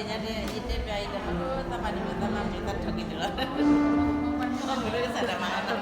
ယတဲပျးအံၤတမ့ၢ်သးမၤဒ်မ့ၢ်သးမၤမ့ၢ်သးထီၣ်က့ၤဒ်လီၤ, အမုၢ်လၢကစၢ်တၢ်မၤလီၤ,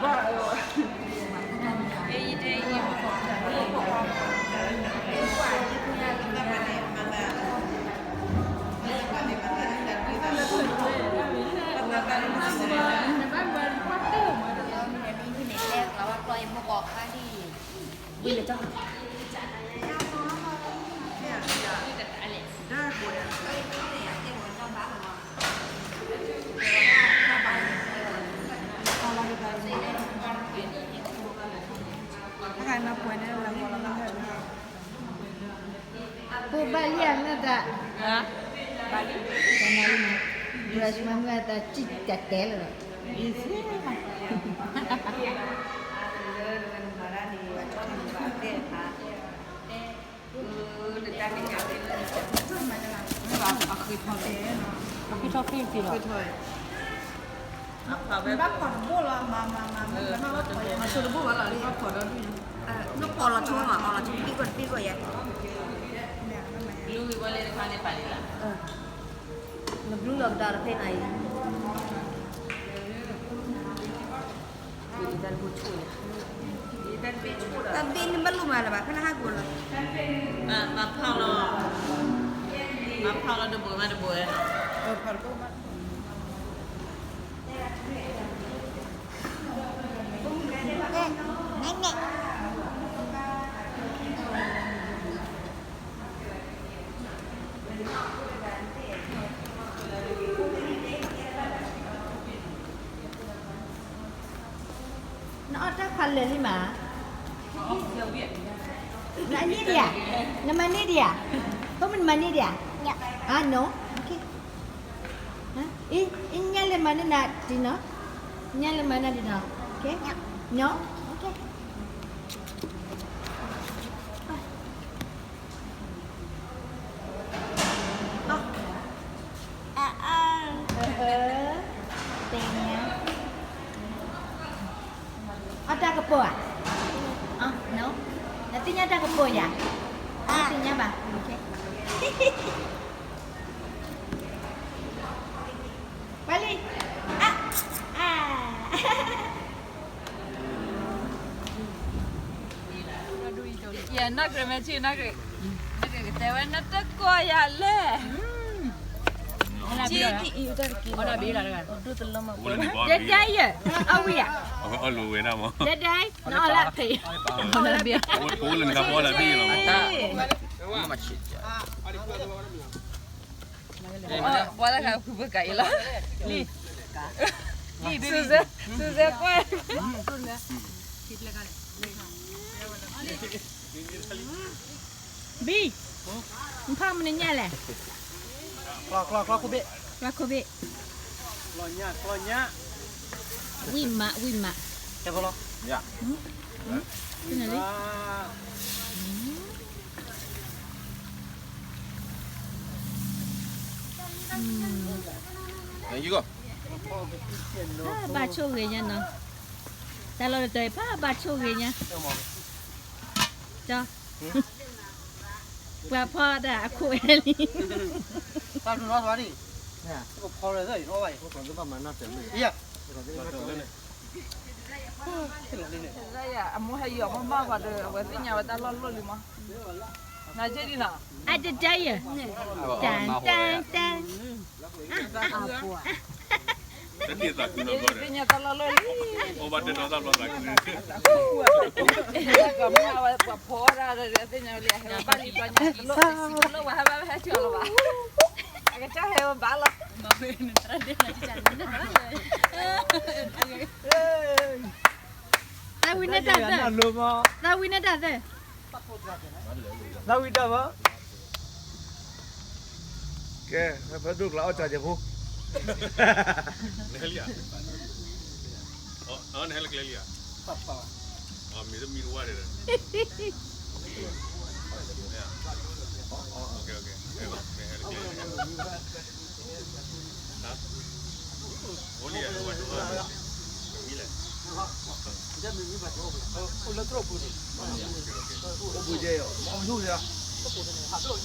ဖိဘၣ်လံဧါ မ့ၢ်တၢ်, brush မ့ၢ်တၢ်စံၣ်တၢ်တဲလၢာ်လီၤ, အဃ့ထီၣ်သ့ၣ်သ့ၣ်လီၤ, ဘၣ်ဖီၣ်တဘိလီၤ, မၤမၤမၤမၤ မၤဆိတဘိဘၣ်လီၤ, ဘၣ်ဖီၣ်ဒီးဒုၣ်ညါ, နပီၢ်လီၤဆိမး အီၣ်လီၤဆိတဘိကီၢ်တဘိကီၢ်ယဲ, နဘျုးလီၤကဒါတဖဲနၤအံၤ တၢ်ဘ့ၣ်နဘၣ်လိၣ်မးလၢၤဘၣ် ဖဲနဟးကိးလီၤ, မၤဖီၣ်လီၤ, မၤဖီၣ်လီၤတဘိမးတဘိ, နအီၣ်တၢ်ဖးလဲၢ်လံမး, နအန့ၢ်ဒံးဧါ, နမၤန့ၢ်ဒံးဧါ, ဖိမုၣ်နမၤန့ၢ်ဒံးဧါ, အါ no, အံၤညါလဲၤမၤန့ၢ်နၤဒံးနီၤ, ညါလဲၤမၤနၤဒံးနီၤ, no, အီၣ်တၢ်ကပီၤဧါ, နသ့ၣ်ညါတၢ်ကပီၤယၤ, သ့ၣ်ညါဘၣ်, ပှၤလံ, ယနၢ်ကြၢးမဲာ်ထံနၢ်ကြၢး, နၢ်ကြၢးကတဲဝဲနတကိးယၤလဲၣ်, ယဲယဲယဲ, အဝံၤဧါ, ယဲယဲ, နအီၣ်လၢဖဲ, ဘီလၢဃာ်ဖုဖုကၤအံၤလီၤ, လံ, စူစဲ, စူစဲကွၢ် ဘံ, နဖးမနုၤညါလဲၣ်, ကျီကျီကျီခိၣ်ဘ့ၣ်, ကျီခိၣ်ဘ့ၣ်, ကျီညါ, ကျီညါ, ဝံၣ်မး, ဝံၣ်မး, တဲဖီလီၤ, လံ, ဘၣ်ဆိၣ်ဂ့ၤညါနီၤ, တၢ်လီၢ်တတီၤအံၤ ဘၣ်ဘၣ်ဆိၣ်ဂ့ၤညါ, ကၠီ, ပှၤဖီဒၣ်အခိၣ်အဲလံ, တၢ်ဒုးနီၢ်သီဒံး, ဖီရသၢအံၤနီၢ်ဘၣ်အံၤ, အမိၢ်ဟဲယီၤမ့ၢ်ဘၣ်ဃီဒီး အဝဲသ့ၣ်ညါဝဲတၢ်လီၢ်လီၢ်လံမး, နက့ဒံးနီၤ, အတတၢ်ယဲ, တၢ်, တၢ်, တၢ်, သ့ၣ်ညါတၢ်လီၢ်လီၢ်လံ, ကမၤဝဲ ပှၤဖီဒၣ်ဒီး သ့ၣ်ညါဝဲလံ အဟဲဝဲဘၣ်လံဘျီညါ တလိၣ်တစံးတလိၣ် ပှၤဟဲဘၣ်ဟဲဆူအလီၤဘၣ်, အကစၢ်ဟဲဝဲဘၣ်လီၤ, သးဝံၣ်န့ၢ်တၢ်သၢ, သးဝံၣ်န့ၢ်တၢ်သၢ, သးဝံၣ်တၢ်ဘၣ်, ကဲ, ဖဲဒိၣ်ကျါအီၣ်ကၢ်ကဲဖိ, နဟဲလံဧါ, နဟဲလၢကျဲလံဧါ, မ့ၢ်တမံၤတဝါဒီး, အိၣ်လၢတြီၢ်ပူၤန့ၣ်, အိၣ်ပူၤကဲ, အိၣ်ပူၤကဲ,